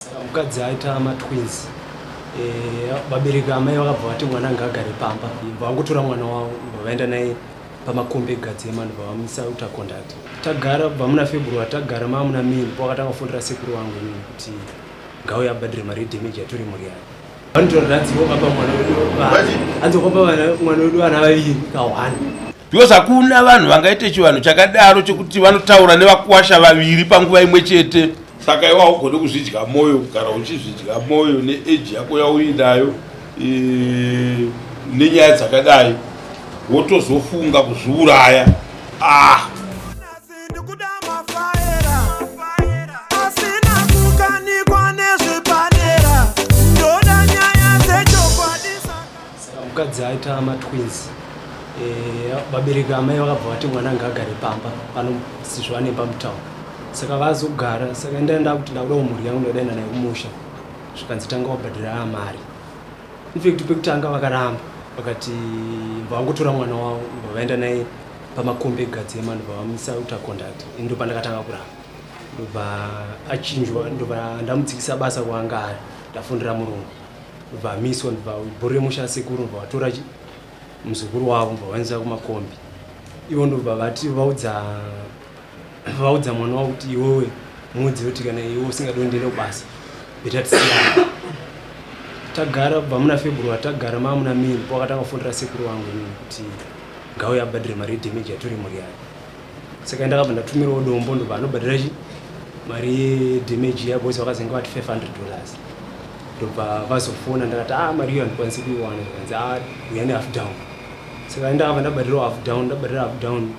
Saka mukadzi aita matwins eh, vabereki amai vakabva vati mwana ngaagare pamba, vangotora mwana wavo vaenda naye pamakombe egadzema, ndobva vamisa kuita contact. Tagara kubva muna February, tagara maa muna May, ndipo vakatanga kufonera sekuru vangu inini kuti ngauye abhadhire mari yedamage yatore mhuri yake. Vanotora hanzi vokapa mwana wedu, hanzi vokapa mwana wedu vana vaviri kahwani. Because hakuna vanhu vangaite chivanhu chakadaro chekuti vanotaura nevakuwasha vaviri panguva imwe chete. Saka iwe haugone kuzvidya mwoyo, kugara uchizvidya mwoyo neeji yako yauinayo nenyaya dzakadai, wotozofunga kuzviuraya. Ah! Saka mukadzi aita matwins eh, vabereki amai vakabva vati mwana ngaagare pamba pano sezvo ane pamutown, saka vazogara. Saka ndaenda kuti ndakuda kumhuri yangu, ndadaenda naye kumusha, zvikanzi tanga wabhadhira mari. Infact pekutanga vakaramba, vakati vangotora mwana wavo vaenda naye pamakombe egadzema, ndobva vamisa kuita contact. Ndo pandakatanga kuramba, ndobva achinjwa, ndobva ndamudzikisa basa kwaanga ari, ndafundira murungu, ndobva amiswa, ndobva bhuru remusha sekuru ndobva vatora muzukuru wavo, ndobva vaendesa kumakombi ivo, ndobva vati vaudza mwana wavo kuti iwewe muudze kuti kana iwe usingadi ndiende kubasa, better tisiyana. Tagara kubva muna February, tagara maa muna May, ndipo vakatanga kufonera sekuru vangu inini kuti ngauye abhadhire mari yedamage yatore mhuri yake. Saka ndakabva ndatumirawo dombo, ndobva anobhadhira chi mari yedamage iya, because vakazenge vati $500. Ndobva vazofona, ndakati a mari iyo handikwanisi kuiwana, zvikanzi a uya nehalf down. Saka ndakabva ndabhadhirawo half down, ndabhadhira half down,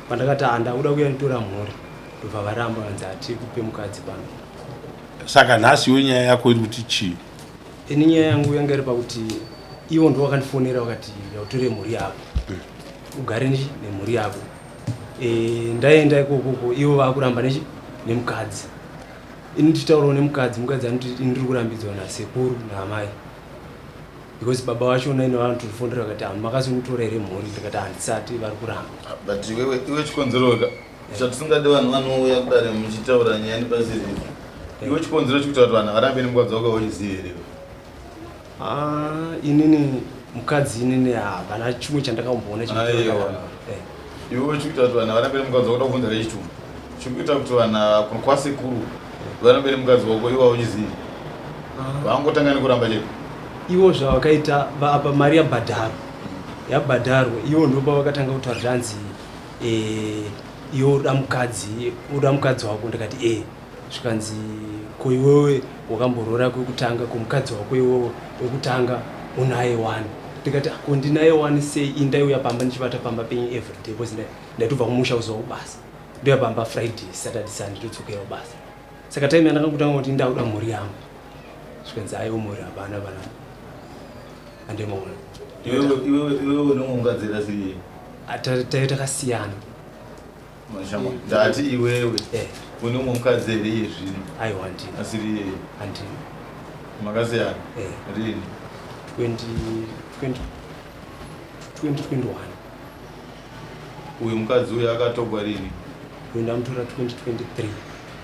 pandakati a ndakuda kuya nditora mhuri, ndobva varamba, vanzi hatikupe mukadzi pano. Saka nhasi iwe nyaya yako iri kuti chii? Ini nyaya yangu yanga iri pakuti ivo ndo vakandifonera vakati yautore mhuri yako ugare nechi nemhuri yako. Ndaenda ikokoko, ivo vakuramba nechi nemukadzi. Ini ndichitaurawo nemukadzi, mukadzi anoti ini ndiri kurambidzwa nasekuru naamai, because baba vachona ino vanotofonera vakati makazonitora here mhuri? Ndikati handisati, vari kuramba. But iwe chikonzero ka chatisingadi vanhu vanouya kudare muchitaura nyaya nepasiri, iwe chikonzero chikuita kuti vanhu varambe nemukadzi wako uchiziva here? Ah, inini mukadzi inini hapana chimwe chandakamboona. Aiwa. Iwe chikuita kuti vanhu varambe nemukadzi wako, ndakubvunza rechitu, chikuita kuti vanhu kwasekuru varambe nemukadzi wako iwe uchiziva, vangotanga nekuramba chete? Ivo zvavakaita apa, mari yabhadharwa, yabhadharwa, ivo ndo pavakatanga kutaura kuti hanzi iwe uda mukadzi, uda mukadzi wako. Ndikati e. Zvikanzi ko iwewe wakamboroora kwekutanga, kumukadzi wako iwewe wekutanga unaye wani? Ndikati ko ndinaye wani sei? Indaiuya pamba ndichivata pamba penyu everyday, because ndaitobva kumusha kuzuva kubasa, ndoya pamba Friday, Saturday, Sunday, todzokera kubasa. Saka time yandakangotanga kuti ndakuda mhuri yangu, zvikanzi aiwo mhuri hapana pana andemaona. Iwewe une mukadzi here asiri? Taive takasiyana. Ndati iwewe une umwe mukadzi here iye zvino? Aiwa, handina. Asiri iyeye? Handina. Makasiyana? Eh. Rini? 20 20 2021. Uyu mukadzi uyu akatogwa rini? Uyu ndamutora 2023.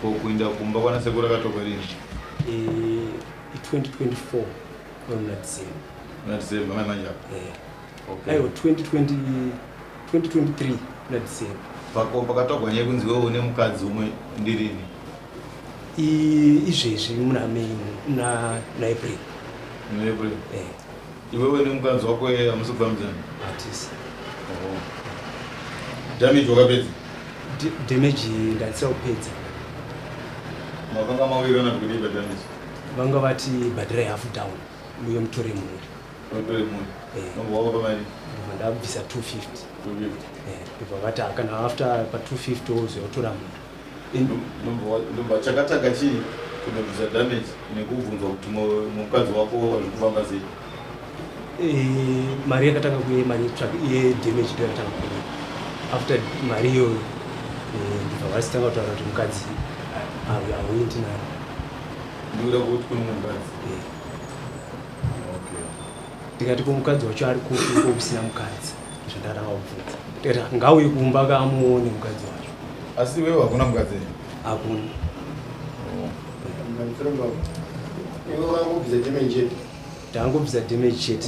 Ko kuinda kumba kwana sekuru akatogwa rini? I2024 or muna December. Muna December mai manje apa? Eh. Okay. Aiwa, 2020, 2023 muna December. Pako pakatogwa nyaya kunzi iwewe une mukadzi umwe ndirini? Izvezvi muna May, muna April. Muna April? Eh. Iwewe nemukadzi wako hamusi kufambidzana? Hatisi. Oh. Damage wakapedza? Damage ndandisina kupedza. Makanga mawirirana kudii padamage? Vanga vati bhadhirai half down uye mutore mhuri. Mutore mhuri. Eh. Nobva wavapa mari? Ndobva ndabvisa 250. 250. Eh, ndobva vati "Ah, kana after pa 250 wozotora mhuri." Ndobva chakatanga chii kunobvisa damage nekubvunzwa kuti mukadzi wako zviri kufamba sei? Mari yakatanga kuye, mari yedamage ndo yakatanga kuye. After mari iyoyo ndobva vasitanga kutaura kuti mukadzi hauendi nayo. Ndikuda kuti kune mukadzi. Eh. Okay. Ndikati ko mukadzi wacho ari kupi uko kusina mukadzi? Zvandakatanga kubvunza, ndikati ngauye kumba kamuone mukadzi wacho. Asi iwewe hakuna mukadzi here? Hakuna. Oh. Ndangobvisa damage chete.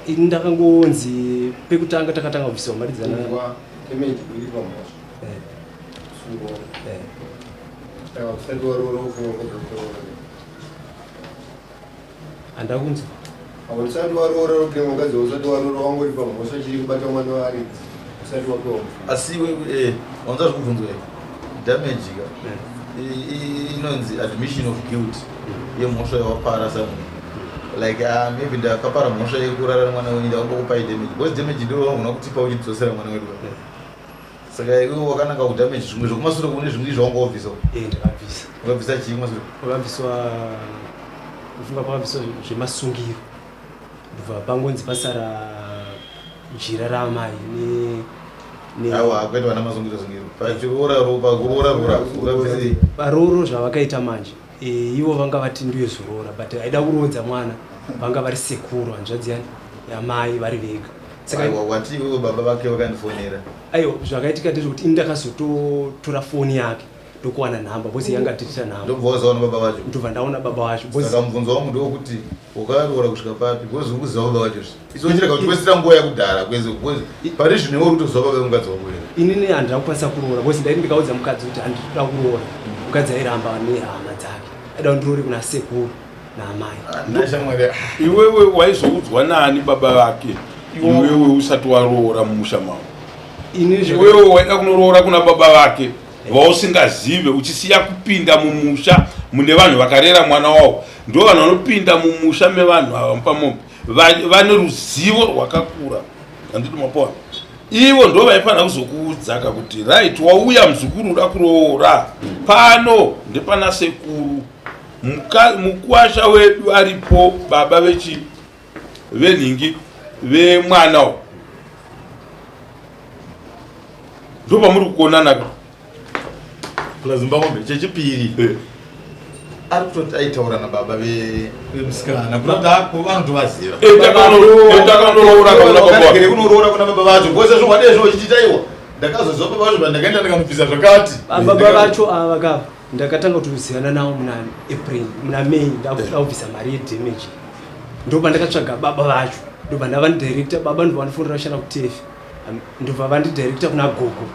Ini ndakangonzi pekutanga takatanga kubvisiwa mari dzana Handakunzwa. Usati waroora upe mukadzi usati waroora wangoripa mhosva chiri kubata mwana waridzi usati wapiwa mvura. Asi iwe eh, wanza zvekubvunzwa here? Damage ka inonzi admission of guilt yemhosva yawapara samunhu like maybe ndakapara mhosva yekurara nemwana wenyu ndakambokupai damage because damage ndiyo vanogona kutipa uchidzosera mwana wedu saka iwe wakananga kudamage zvimwe zvekumasure kune zvimwe zvawanga wabvisa Eh, ndakabvisa. Wakabvisa chii kumasure? Pakabviswa kufunga pakabviswa zvemasungiro ndobva pangonzi pasara jira raamai ne ne Awa kwete vana masungiro sungiro. Pachiroora ro pakuroora roora wakabvisei? Parooro zvavakaita manje eh, ivo vanga vati ndiyo zoroora but aida kuroodza mwana vanga vari sekuru hanzvadzi yani yamai vari vega. Saka Aiwa wati iwewe baba vake vakandifonera. Aiwa zvakaitika ndezvekuti ini ndakazototora foni yake ndokuwana nhamba because yanga atitira nhamba. Ndobva wazoona baba vacho. Ndobva ndaona baba vacho. Saka mubvunzo wangu ndewekuti wakaroora kusvika papi because uri kuziva baba vacho zve. Isu uchirega kuti kwesira nguva yakudhara kwese because pari zvino iwe uri kutoziva baba vemukadzi wako here. Inini handina kukwanisa kuroora because ndaiti ndikaudza mukadzi kuti handida kuroora mukadzi airamba nehama dzake aida kuti ndiroore kuna sekuru naamai. Ndashamwari. Iwewe waizoudzwa naani baba vake iwewe usati waroora mumusha mavo? Iwewe waida kunoroora kuna baba vake vausingazive uchisiya kupinda mumusha mune vanhu vakarera mwana wavo. Ndo vanhu vanopinda mumusha mevanhu ava mupamombe vane ruzivo rwakakura. Handiti mapona? Ivo ndo vaifanira kuzokuudzaka kuti right wauya muzukuru uda kuroora pano ndepana sekuru. Mukwasha wedu aripo baba vechi venhingi vemwana uyu ndopamuri kukonana ka plus Mbangombe chechipiri ari kutoti aitaura nababa vemusikana kuti ako vanotovaziva Takanoroora kuna baba Wakaregere kunoroora kuna baba vacho because zvokwadi izvo uchiti aiwa ndakazoziva baba vacho pandakaenda ndikanobvisa zvakati Baba vacho ava ka ndakatanga kutozivana navo muna April muna May ndakuda kubvisa mari yedamage ndobva ndakatsvaga baba vacho ndobva ndavandidirecta baba ndobva vandifonera kushanda kutefi ndobva vandidirecta kuna gogo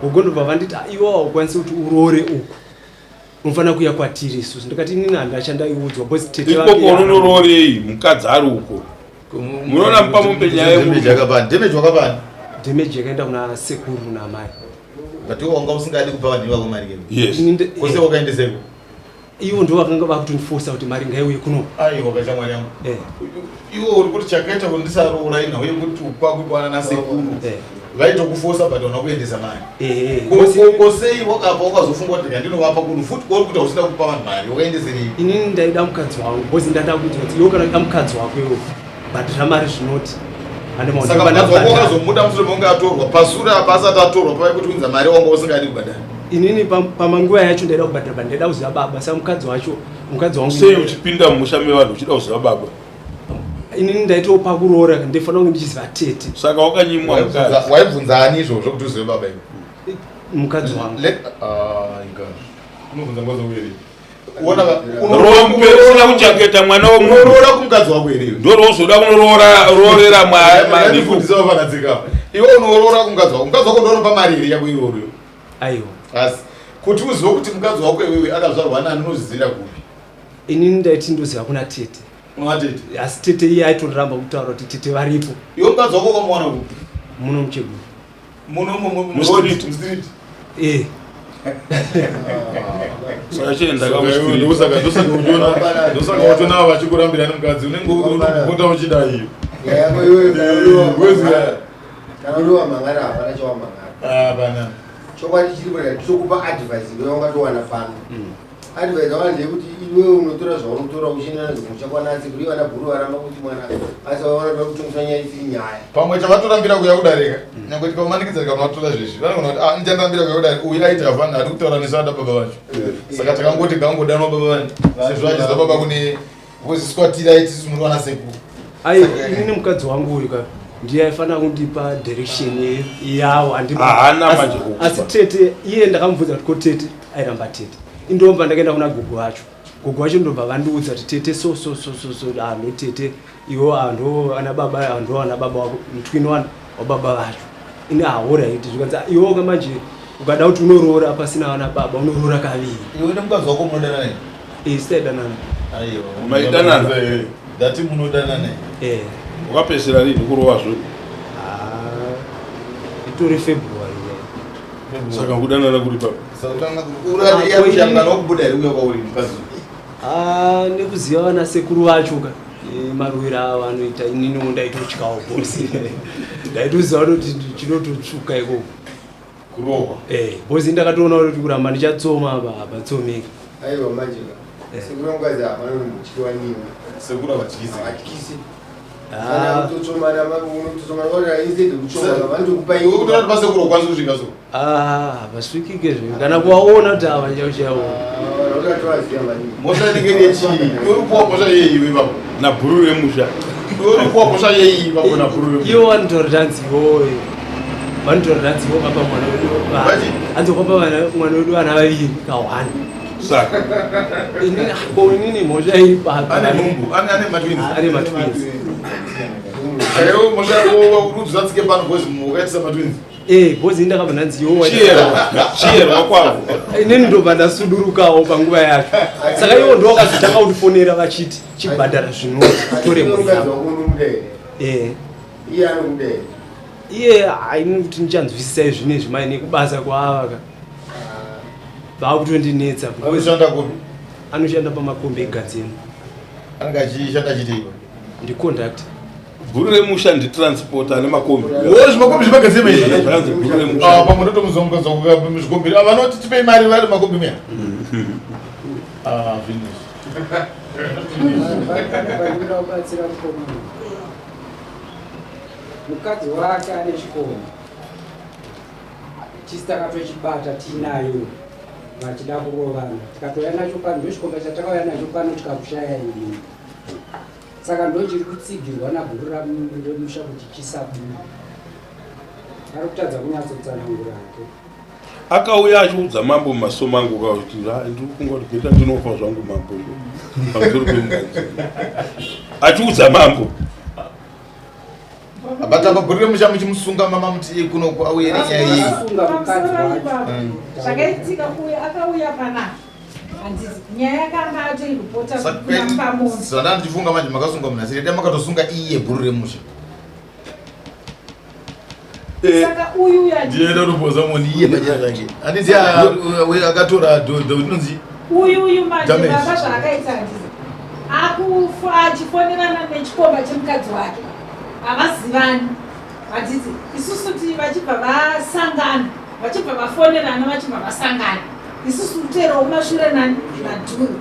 gogo ndobva vanditi ah, iwe haukwanisi kuti uroore uku unofanira kuuya kwatiri isusu ndikati inini handachandaiudzwa because tete ikoko unonoroorei mukadzi ari uko munoona mupamombe nyaya yemamage yakapani damage wakapani damage yakaenda kuna sekuru naamai but iwe wanga usingadi kupa vanhu ivavo mari kemi Yes. Ini Kose wakaendeseko Ivo ndivo vakanga vakutondifosa kuti mari ngaiuye kuno. Aiwa kashamwari yangu. Iwe uri kuti chakaita kuti ndisaroora inhau yekuti kwakukwana nasekuru. Vaitokufosa but hauna kuendesa mari. Ko sei wakabva wakazofunga kuti ndinovapa kuno futi kwauri kuita usina kupa vanhu mari wakaendeserei? Inini ndaida mukadzi wangu because ndada kuita kuti iwe kana uida mukadzi wako iwe bhadhara mari zvinoti. Saka mukadzi wako wakazomuda mushure mekunge atorwa pasure apa asati atorwa pava kuti unza mari wanga usingadi kubhadhara. Inini pamanguva yacho ndaida kubhadhara but ndaida kuziva baba saka mukadzi wacho mukadzi wangu Sei uchipinda mumusha mevanhu uchida kuziva baba? Inini ndaitopa kuroora ndaifanira kunge ndichiziva tete. Saka wakanyimwa mukadzi. Waibvunza ani izvozvo kuti uzive baba iwe? Mukadzi wangu. Ah, inga. Unobvunza mukadzi wako here? Uona Rombe usina kuchengeta mwana wemunhu. Unoroora kumukadzi wako here iwe? Ndorozoda kunoroora roorera Ndifundise vafana Iwe unoroora kumukadzi wako. Mukadzi wako ndounopa mari here yako iyoyo? Aiwa. Asi kuti uzive kuti mukadzi wako iwewe akazvarwa nani unozvizivira kupi? Inini ndaiti ndoziva kuna tete. Kuna tete? Asi tete iye aitoramba kutaura kuti tete varipo. Iwe mukadzi wako wakamuwana kupi? Muno muChegutu. Muno Mustreet. mustreet. Saka chienda ka mustreet. Ndosaka uchiona, ndosaka uchiona vachikurambira nemukadzi unenge urikupota uchida iyo. Yako iwe kana uri wamhangara hapana chawamhangara. Hapana. Chokwadi chiripo ndatokupa advice iwe wangatowana pano. Advice yawana ndeyekuti iwewe unotora zvaunotora uchienda nazvo kumusha kwanatsi kuri vana bhuru varamba kuti mwana asi vaona kuti vakutongeswa nyaya isiri nyaya. Pamwe chavatorambira kuuya kudarika nyangwe tikaumanikidza tikanovatora zvezvi vanogona kuti ah ndichandambira kuuya kudarika uyu aiti hafani hati kutaura nesu ada baba vacho saka takangoti ngaangodanwa baba vani sezvo achiziva baba kune because squatira aiti isu muri vana sekuru. Aiwa inini mukadzi wangu uyu ka Ndiye aifanira kundipa direction yawo. Haana manje kukupa. Asi tete iye ndakamubvunza kuti ko tete, airamba tete. Indomba ndakaenda kuna gogo vacho, gogo vacho ndobva vandiudza kuti tete so so so so so, ah, ndo tete iwo, ah, ndo ana baba, ah, ndo ana baba wako, mutwin one wababa vacho. Ini alright, zvikanzi, ah, iwo ka manje ukada kuti unoroora pasina vana baba, unoroora kaviri. Iwe nemukadzi wako munodanana here? Eh, sitaidanana. Aiwa. Maidanana? Ndati munodanana here? Eh. Wakapedzisira rini kurova zvo? Ah, itori February. Saka kudanana kuri papo? Saka urati yakushangana wakubuda here uya kwauri mukadzi? Ah, nekuziva vana sekuru vacho ka, marwiro avo anoita, ininiwo ndaitotyawo bosi, ndaitoziva kuti chinototsvuka ikoko. Kurohwa. Eh, bosi, ndakatoona kuti kuramba ndichatsoma apa hapatsomeki. Aiwa, manje ka sekuru vangu hapana unombotyiwa nini. Sekuru havatyisi. Havatyisi. Ah. Kana kutotsomana, unototsomana instead kutsomana vanotokupa. Iwe kutora kuti pasekuru ukwanisi kusvika so? Ah, hapasvikike zve, kana kuvaona kuti ava chaivo chaivo. Uratovaziva maningi. Mhosva inenge iri yechii? Iwe uri kupuwa mhosva yei iwe ipapo? Nabhuru remusha. Iwe uri kupuwa mhosva yei ipapo nabhuru remusha? Ivo vanotaura tanzi iwowe, vanotaura tanzi iwo kapa mwana wedu. Hanzi kwapa mwana wedu vana vaviri kahwani. Saka ko inini mhosva iri papi? Ane nhumbu, ane matwins. Ane matwins. Saka iwe mhosva yako uri kuti usatsike pano because wakaitisa matwins. Eh, bozi, ndakabva ndanzi iwo chiyerwa chiyerwa kwavo. Inini ndobva ndasudurukawo panguva yacho. Saka iwo ndo wakazotanga kundifonera vachiti chibhadhara zvinoti tore mhuri mukadzi yako. wako unomuda here? Eh. Iye anokuda here? Iye haini kuti ndichanzwisisa izvinezvi mai, nekubasa kwaava ka vaakutondinetsa because Anoshanda kupi? Anoshanda pamakombi egadzeni. Anenge achishanda achitei? Ndiconductor. Bhuru remusha nditransport ane makombi. Wo, zvimakombi zvemagadzema izvi? Zvakanzi bhuru remusha. Ah, pamwe ndotomuziva mukadzi wako zvikombi. Ah, vanoti tipei mari vari makombi meya. Ah, finish. Pandinoda kubatsira mukomana, mukadzi wake ane chikomba, tisi takatochibata tiinayo vachida kurovana, tikatouya nacho pano. Ndo chikomba chatakauya nacho pano tikakushaya ini. Saka ndo chiri kutsigirwa nabhuru remusha kuti chisabuda. Ari kutadza kunyatsotsanangura hake. Akauya achiudza mambo mumaso mangu kakuti, "Ah, ndiri kufunga kuti better ndinofa zvangu mambo pamusoro pemukadzi," achiudza mambo. But apa bhuru remusha muchimusunga, mama muti kuno auye nenyaya iyi. Asunga mukadzi wacho. Zvakaitika, uyu akauya panapa, handiti? Nyaya yakanga atoiripota kuna Mupamunzi. Zvandanga ndichifunga manje, makasunga munhu asiri dai makatosunga iye bhuru remusha. Saka uyu uyu handiti? Ndiye ndotopoza munhu iye panyaya zvake, handiti? Akatora inonzi Uyu manje Damage. baba zvaakaita, handiti, akufa achifonerana nechikomba chemukadzi wake, havazivani, handiti? Isusu ti vachibva vasangana, vachibva vafonerana, vachibva vasangana, isusu kuteerawo kumashure nani nadhuru.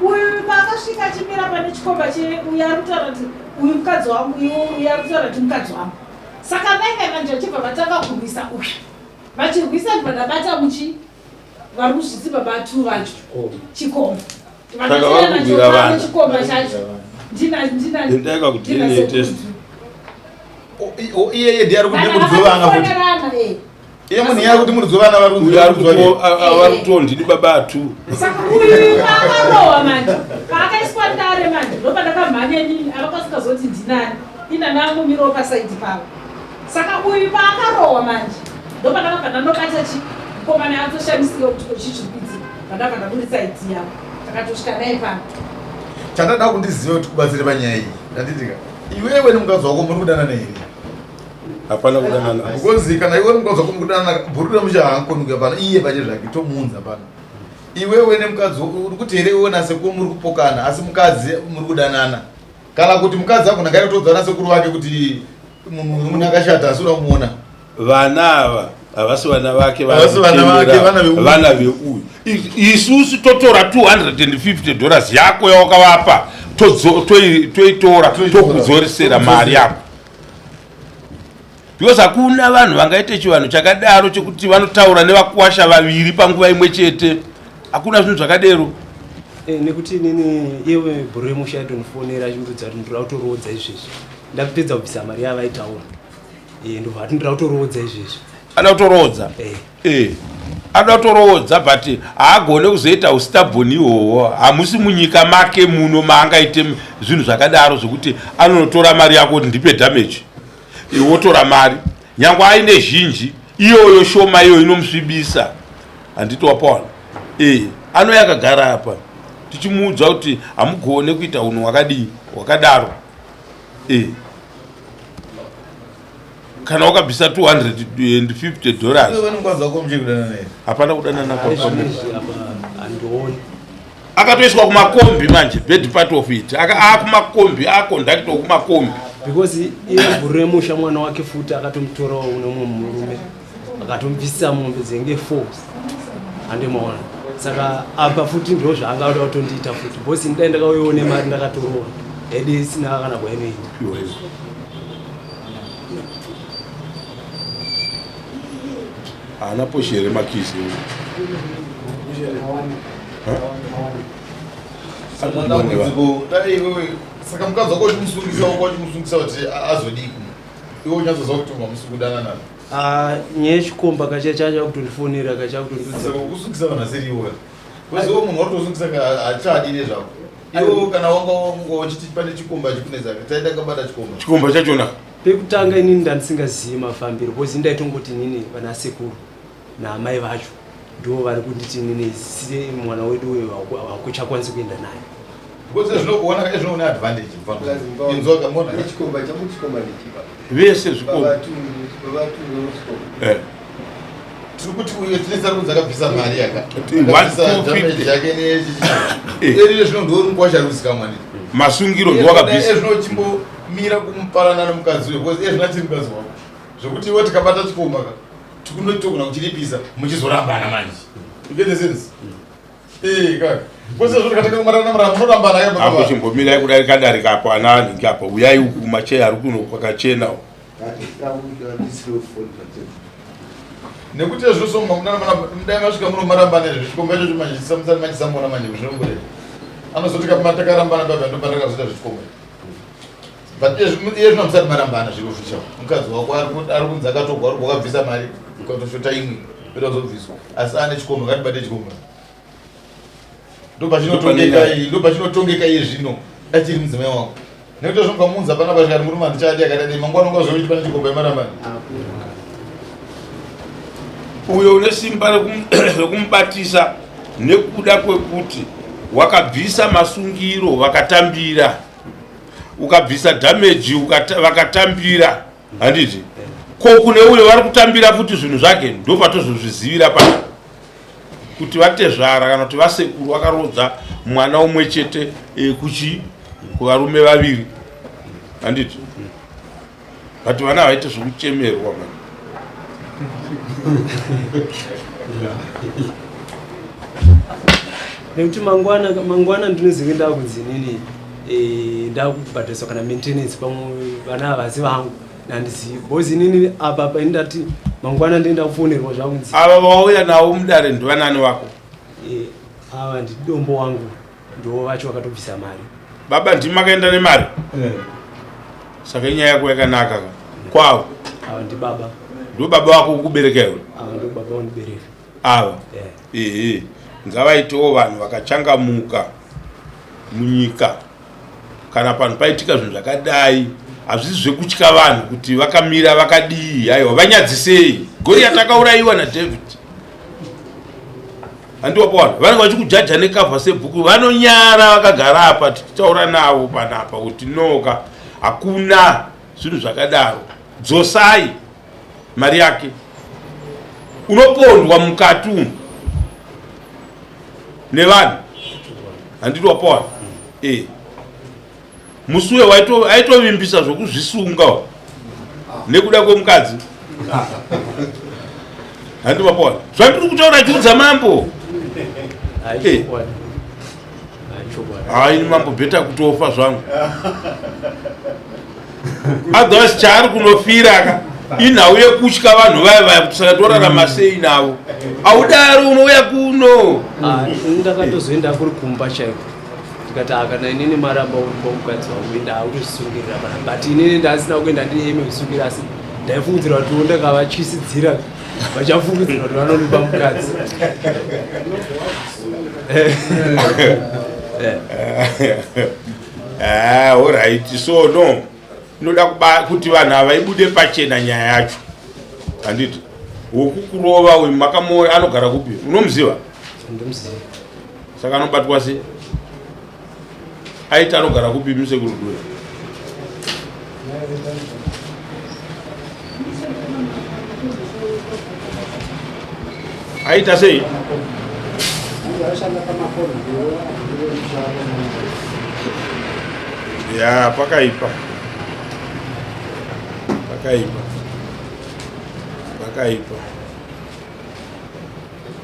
Uyu paakasvika achimira pane chikomba cheuyu, ari kutaura kuti uyu mukadzi wangu, iwo uyu ari kutaura kuti mukadzi wangu. Saka vainge manje vachibva vatanga kurwisa uyu, vachirwisa, ndibva ndabata muchi vari kuzvitsi baba tu vacho chikomba. Saka vari kurwira vana. Chikomba chacho ndina ndina Endai ku DNA test. Iyeye ndiye ari kuti muridzi wevana futi. Vakafonerana, eh. Iye munhu iye ari kuti muridzi wevana vari Uyu ari vari kuto ndini baba atu. Saka uyu paakarohwa manje, paakaiswa ndare manje, ndopandakamhanya inini, avakasikazoti ndinani, inani angomirawo pasaidi pavo. Saka uyu paakarohwa manje, ndopandakabva ndanobata chi mukomana, atoshamisika kuti ko chii chiri kuitika. Pandabva ndaburitsa ID yavo, takatosvika naye pano. Chandada kundiziva kuti kubatsire panyaya iyi, ndanditika iwewe nemukadzi wako muri kudanana here? Hapana kudanana. Because kana iwe nemukadzi wako muri kudanana, bhuru remusha haakoni kuuya pano iye pache zvake, tomuunza pano. Iwewe nemukadzi uri kuti here iwe nasekuru muri kupokana, asi mukadzi muri kudanana, kana kuti mukadzi agona ngaitodza nasekuru vake kuti munhu akashata asi uda kumuona? Vana ava havasi vana vake. Havasi vana vake, vana veuyu. Vana veuyu. Isusu totora $250 yako yawakavapa, toitora, tokudzoresera mari yako, because hakuna vanhu vangaite chivanhu chakadaro chekuti vanotaura nevakuwasha vaviri panguva imwe chete. Hakuna zvinhu zvakadero. Eh, nekuti inini iwe bhuru remusha yatondifonera achindudza kuti ndinoda kutorodza izvezvi, ndapedza kubvisa mari yavaitaura. Eh, ndobva ati ndoda kutoroodza izvezvi. Ada kutoroodza? Eh. Eh. Ada kutoroodza but haagone kuzoita ustabhoni ihwohwo. Hamusi munyika make muno maangaite zvinhu zvakadaro zvekuti anonotora mari yako kuti ndipe damage. Iwe wotora mari. Nyangwe aine zhinji iyoyo shoma iyoyo inomusvibisa. Handiti wapawana? Eh, anouya akagara apa tichimuudza kuti hamugone kuita hunhu hwakadii hwakadaro. Eh. Kana wakabvisa 250 dollars. Hapana kudanana akatoiswa kumakombi manje bad part of it akumakombi akondakitwa kumakombi because iye bhuru remusha mwana wake futi akatomutorawo une mumwe murume akatomubvisisa mombe dzenge four handimaona saka apa futi ndo zvaangada kutondiita futi because ndidai ndakauyawo nemari ndakatorowa edi isina kana kwainoenda. Haana poshi here makizi? Saka mukadzi wako uchimusungisa wako uchimusungisa kuti azodii iwe unyatsoziva kuti ungamusi kudanana? Ah, nyaya yechikomba kacha chacha kutondifonera kacha kutondudza. Saka ukusungisa vanhu asiri iwe. Weziwo munhu watosungisa hachadi nezvako. Iwe kana wanga wanga uchiti pane chikomba chikunetsa taenda kabata chikomba. Chikomba chachona. Pekutanga inini ndandisingazivi mafambiro because ndaitongoti inini vana sekuru naamai vacho ndivo vari kunditi inini mwana wedu uyu hakuchakwanisi kuenda naye. Because zvinokuona zvino une advantage mfana. Inzwa kamona. Chikomba changu chikomba ndichipa. Vese zvikomba. Baba tu baba tu chikomba. Eh. Tiri kuti uyo tine tsari kunzi akabvisa mari yaka. One, two, fifty. Yake ne Eh. Eri zvino ndiwo mukwasha ari kuzikamwa ndi. Masungiro ndiwo akabvisa. Zvino chimbomira kumuparana nemukadzi uyo because iye zvino achiri mukadzi wako. Zvekuti iwe tikabata chikomba ka tikunotogona kuchiripisa muchizorambana manje. You get the sense? Eh kaka. Kwese zvino tikatanga kumarana marana munorambana ka baba. Apo chimbomirai kudarika darika apo ana anhingi apo uyai uku macheya ari kuno kwakachena uku. Nekuti zvino so mudai masvika muno marambana izvi chikomba ichocho manje chisamusani manje samona manje zvinomboreva. Anozoti kapama takarambana baba ndo pandakazoita zvechikomba. But iye zvino musati marambana zviri official. Mukadzi wako ari kunzi akatogwa ari wakabvisa mari ukatoshota imwe yoda kuzobviswa. Asi ane chikomba ngatibate chikomba. Ndopachinotongeka iye zvino achiri mudzimai wako. Nekuti zvinobva panapa zvikati murume handichadi akadai mangwana ungazoiti pane chikomba yemarambana. Uyo une simba rekumubatisa nekuda kwekuti wakabvisa masungiro vakatambira, ukabvisa damage vakatambira, handiti? Ko kune uyo vari kutambira futi zvinhu zvake ndopatozozvizivira pana kuti vatezvara kana kuti vasekuru vakarodza mwana umwe chete kuchi kuvarume vaviri, handiti? But vana havaite zvekuchemerwa man. Nekuti mangwana ndinozenge ndakunzi inini ndakubhadhariswa kana maintenance pamwe vana havasi vangu handizivi because inini apa apa ini ndati mangwana ndinoenda kufonerwa zvakunzi ava vauya navo mudare ndivanani vako? Ava ndidombo wangu ndivo vacho vakatobvisa mari. Baba ndimi makaenda nemari? Saka inyaya yako yakanaka ka kwavo. Ava ndibaba. Ndo baba vako kukubereka iwe? Ava ndo baba vandibereka. Ava? Ehe. Ngavaitewo vanhu vakachangamuka munyika. Kana panhu paitika zvinhu zvakadai hazvisi zvekutya vanhu kuti vakamira vakadii, aiwa vanyadzisei. Goriati akaurayiwa naDavid. Handiwapo vanhu vanenge vachikujaja nekavha sebhuku vanonyara vakagara apa tichitaura navo panapa kuti noka hakuna zvinhu zvakadaro, dzosai mari yake. Unopondwa mukati umu nevanhu, handiti wapawana? Musi uyo aitovimbisa zvokuzvisunga nekuda kwemukadzi, handiti wapawana? Zvandiri kutaura chiudza mambo. Hai ini mambo bheta kutofa zvangu, otherwise chaari kunofira ka inhau yekutya vanhu vaya vaya kuti saka torarama sei navo. Audaro unouya kuno. Ini ndakatozoenda kuri kumba chaiko ndikati kana inini maramba uripo mukadzi wangu enda akutozvisungirira pana, but inini ndasina kuenda ndine ime kusungira asi Ndaifungidzira kuti ndakavatyisidzira vachafungidzira kuti vanonipa mukadzi. Ah, alright so no inoda kuti vanhu ava ibude pachena nyaya yacho handiti wokukurova uyu makamoyo anogara kupi unomuziva Ndomuziva. Saka anobatwa sei aiti anogara kupi musekuru dure aita sei ya pakaipa pakaipa pakaipa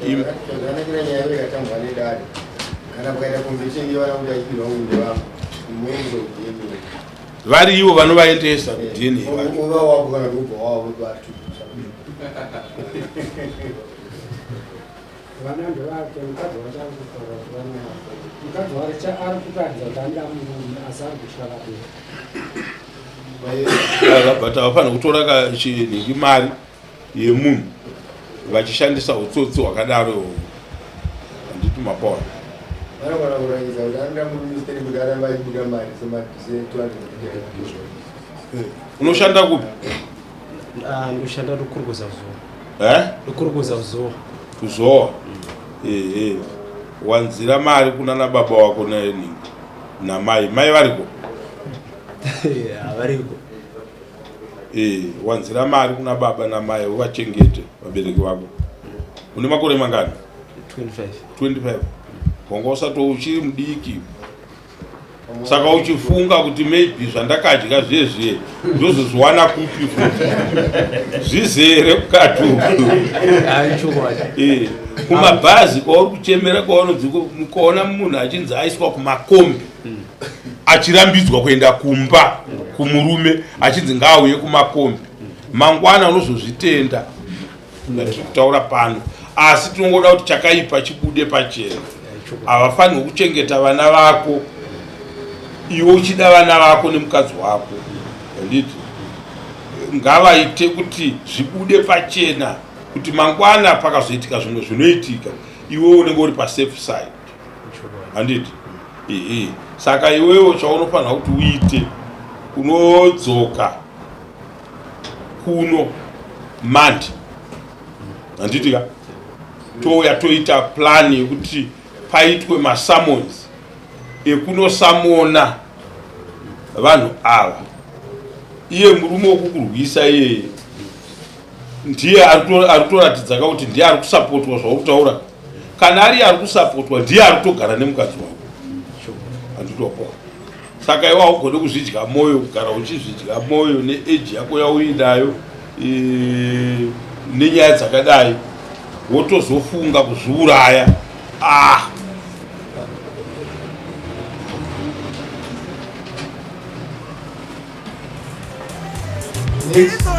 Zvakanakira nyaya iyo yakatambwa nedare kana pakaita convention yevana kuti achipirwa kunge vangu muenzo DNA vari ivo vanovaendesa kuDNA vacho. Uva wako kana kuti ubva wavo kuti vatu Vana ndevake, mukadzi wacho ari kutaura kuti vana vake. Mukadzi wacho ari kuratidza kuti anoda murume asi ari kutya vabereki. But havafanira kutora kachinhingi mari yemunhu vachishandisa utsotsi hwakadaro ihwohwo handiti mapaona vanogona kuratidza kuti anoda murume siteri kuti arambe achibuda mari sema 200. Unoshanda kupi? Ah, ndoshanda ndokurukuza kuzowa. Eh? Ndokurukuza kuzowa. Kuzowa ehe wanzira mari kunana baba wako nenhingi namai mai variko? Havariko. Eh, wanzira mari kuna baba namai uvachengete vabereki vako. Une makore mangani? 25. 25 wanga usati uchiri mudiki saka uchifunga kuti maybe zvandakadya zvezve ndozozviwana kupi futi zvizere kukati uku. Chokwadi. Eh, kumabhazi kwauri kuchemera kwaunonzi mukaona munhu achinzi aiswa kumakombi achirambidzwa kuenda kumba kumurume achinzi ngaauye kumakombi mangwana unozozvitenda ndatiri kutaura pano asi tinongoda kuti chakaipa chibude pachena. Havafanirwi kuchengeta vana vako iwe uchida vana vako nemukadzi wako handiti ngavaite kuti zvibude pachena kuti mangwana pakazoitika zvimwe zvinoitika iwe unenge uri pasafe side handiti ehe saka iwewo chaunofanira kuti uite unodzoka kuno mandi handiti ka touya toita plan yekuti paitwe masummons ekunosamona vanhu ava iye murume wekukurwisa iyeye ndiye ari kutoratidza ka kuti ndiye ari kusapotwa zvauri kutaura kana ari ari kusapotwa ndiye ari kutogara nemukadzi wako handitopoa saka iwe haugone kuzvidya mwoyo kugara uchizvidya mwoyo neeji yako yauinayo nenyaya dzakadai wotozofunga kuzviuraya ah Next.